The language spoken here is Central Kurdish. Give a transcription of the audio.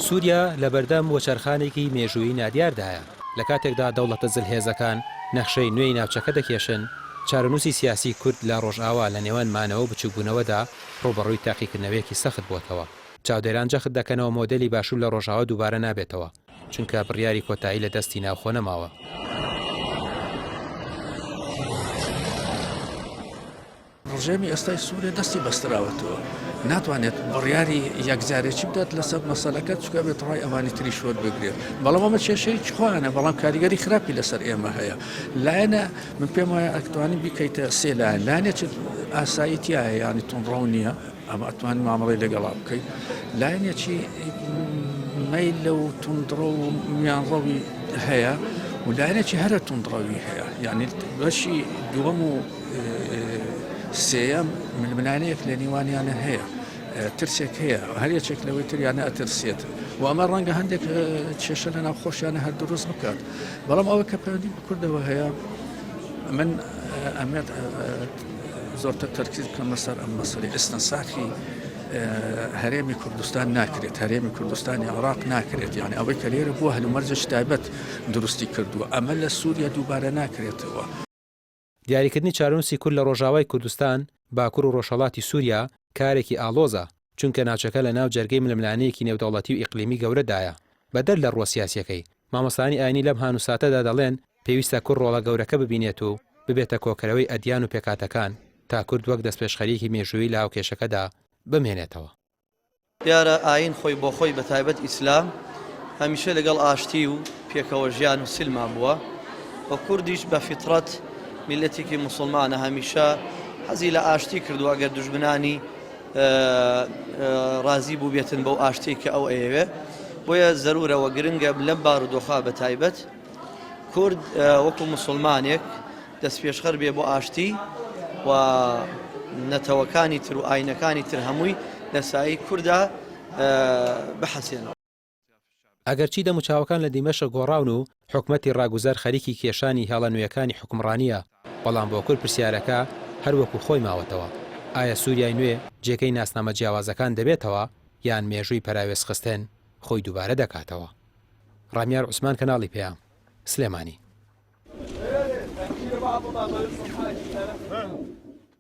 سووریا لەبەردەم وەچەرخانێکی مێژوویی نادیاردایە، لە کاتێکدا دەوڵەتە زلهێزەکان نەخشەی نوێی ناوچەکە دەکێشن، چارەنووسی سیاسی کورد لە ڕۆژئاوا لە نێوان مانەوە و بچووکبوونەوەدا ڕووبەڕووی تاقیکردنەوەیەکی سەخت بووەتەوە. چاودێران جەخت دەکەنەوە مۆدێلی باشوور لە ڕۆژئاوا دووبارە نابێتەوە، چونکە بڕیاری کۆتایی لە دەستی ناوخۆ نەماوە. ڕژێمی ئێستای سووریا دەستی بەستراوەتەوە، ناتوانێت بڕیاری یەکجارەکی بدات لەسەر مەسەلەکە، چونکە ئەبێت ڕای ئەوانی تریش وەربگرێت. بەڵام ئەمە کێشەیەکی خۆیانە، بەڵام کاریگەری خراپی لەسەر ئێمە هەیە. لایەنە من پێم وایە ئەتوانی بیکەیتە سێ لایەن، لایەنێکی ئاسایی تیایە یانی توندڕەو نییە، ئەمە ئەتوانی مامەڵەی لەگەڵا بکەیت، لایەنێکی مەیلە و توندڕەو و میانڕەوی هەیە و لایەنێکی هەرە توندڕەوی هەیە، یانی بەشی دووەم و سێیەم، ململانێیەک لە نێوانیانە هەیە، ترسێک هەیە، هەر یەکێک لەوەی تریانە ئەترسێت و ئەمە ڕەنگە هەندێک کێشە لە ناو خۆشیانە هەر دروست بکات. بەڵام ئەوە کە پەیوەندی بە کوردەوە هەیە، من ئەمێت زۆرتر تەرکیز بکەم لەسەر ئەم مەسەلەی ئیستنساخی هەرێمی کوردستان ناکرێت، هەرێمی کوردستانی عێراق ناکرێت، یعنی ئەوەی کە لێرە بووە هەلومەرجێکی تایبەت دروستی کردووە، ئەمە لە سووریا دووبارە ناکرێتەوە. دیاریکردنی چارەنووسی کورد لە ڕۆژاوای کوردستان، باکوور و ڕۆژهەڵاتی سووریا، کارێکی ئاڵۆزە، چونکە ناوچەکە لە ناو جەرگەی ململانێیەکی نێودەوڵەتی و ئیقلیمی گەورەدایە. بەدەر لە ڕووە سیاسییەکەی، مامۆستایانی ئایینی لەم هان و ساتەدا دەڵێن، پێویستە کورد ڕۆڵە گەورەکە ببینێت و ببێتە کۆکەرەوەی ئەدیان و پێکهاتەکان، تا کورد وەک دەستپێشخەرییەکی مێژوویی لە هاوکێشەکەدا بمێنێتەوە. دیارە ئایین خۆی بۆ خۆی بە تایبەت ئیسلام هەمیشە لەگەڵ ئاشتی و پێکەوە ژیان و سلما بووە و کوردیش بە فیتڕەت میللەتێکی موسڵمانە هەمیشە حەزی لە ئاشتی کردووە ئەگەر دوژمنانی ڕازی بووبێتن بەو ئاشتیەی کە ئەو ئەیەوێ بۆیە زەرورە وە گرنگە لەم بارودۆخا بە تایبەت کورد وەکو موسڵمانێک دەستپێشخەر بێ بۆ ئاشتی و نەتەوەکانی تر و ئاینەکانی تر هەمووی لە سایەی کوردا بحەسێنەوە. ئەگەرچی دەموچاوەکان لە دیمەشق گۆڕاون و حکومەتی ڕاگوزەر خەریکی کێشانی هێڵە نوێیەکانی حوکمڕانییە، بەڵام بۆ کورد پرسیارەکە هەر وەکو خۆی ماوەتەوە، ئایا سوریای نوێ جێگەی ناسنامە جیاوازەکان دەبێتەوە یان مێژووی پەراوێزخستن خۆی دووبارە دەکاتەوە؟ ڕامیار عوسمان کەناڵی پەیام، سلێمانی.